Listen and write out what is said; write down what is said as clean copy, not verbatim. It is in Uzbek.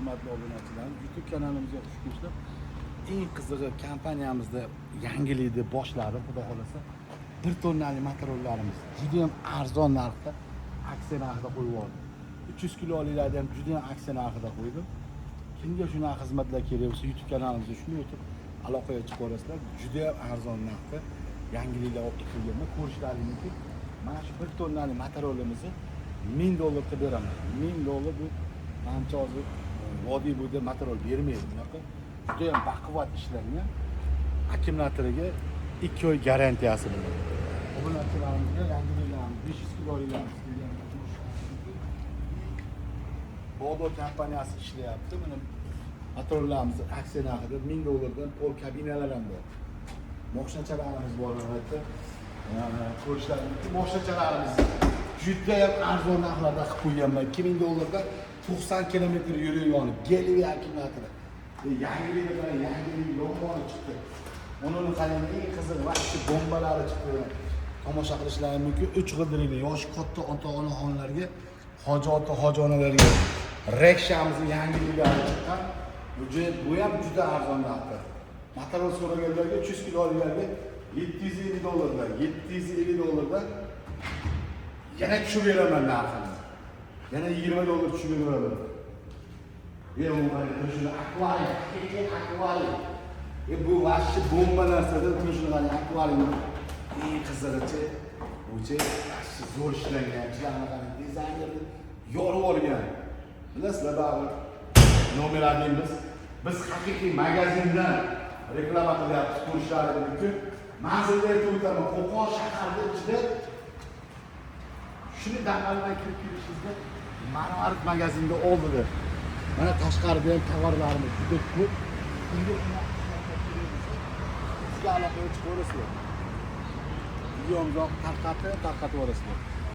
Hurmatli obunachilarimiz, YouTube kanalimizga xush kelibsizlar. Eng qizig'i, kompaniyamizda yangilikni boshladi, xudo xohlasa. 1 tonnali motorollarimiz juda ham arzon narxda, aksiya narxida qo'yib yubordim. 300 kiloliklarni ham juda ham aksiya narxida qo'ydim. Kimga shunaqa xizmatlar kerak bo'lsa, YouTube kanalimizga shunday o'tib aloqaga chiqib olasizlar. Juda ham arzon narxda yangiliklar olib kelganman, ko'rishlaring mumkin. Mana shu 1 tonnali motorolimizni 1000 dollar qilib beraman. 1000 dollar, bu manimcha hozir vodiy bo'yida motorol bermaydi bunaqa. Juda ham baquvvat ishlangan, akkumulyatoriga 2 oy garantiyasi bilan. Obunachilarimizga yangiliklarimiz, 500 kiloliklarimiz kelgan. Bodo kompaniyasi ishlayapti. Mana motorlarimiz aksiya narxida 1000 dollardan, pol kabinalar ham bor. Moshinachalarimiz bor, albatta. Ko'rishlaring mumkin. Moshinachalarimiz judayam arzon narxlarda qilib qo'yganman. 2000 dollardan 90 kilometr yuradigan гелевый akkumulyatori. Yangilik, mana yangilik yomoni chiqdi. Uni qarang, eng qizig'i вообще bombalari chiqdi. Tomosha qilishlari mumkin. Uch g'ildirikli, yoshi katta ota onaxonlarga, hoji ota, hoji onalarga Rekshamizni yangiliklari chiqqan. Bu ham juda arzon narxda. Motorol so'raganlarga, 300 kiloliklarga 750 dollardan, 750 dollardan yana tushib beraman narxini. Yana 20 dollar tushib beraman. E, u qarang, shuni akvarium, haqiqiy akvarium. E, bu вообще bomba narsada, shuni qarang, akvarium. Eng qizig'ichi, buchi вообще zo'r ishlangan. Shularni qarang, dizaynerni yorib olgan. Bilasizlar, baribir номер один biz. Biz haqiqiy magazindan reklama qilyapmiz, ko'rishlaringiz mumkin. Manzilda aytib o'taman, Qo'qon shaharida ichida shuni dang'alidan kirib kelishingizda Marvarid magazinda oldida. Mana tashqarida ham tovarlarimiz juda ko'p. Kimga shunaqa xizmatlar kerak bo'lsa, bizga aloqaga chiqaverasizlar. Videomizni tarqatib, tarqatib yuborasizlar.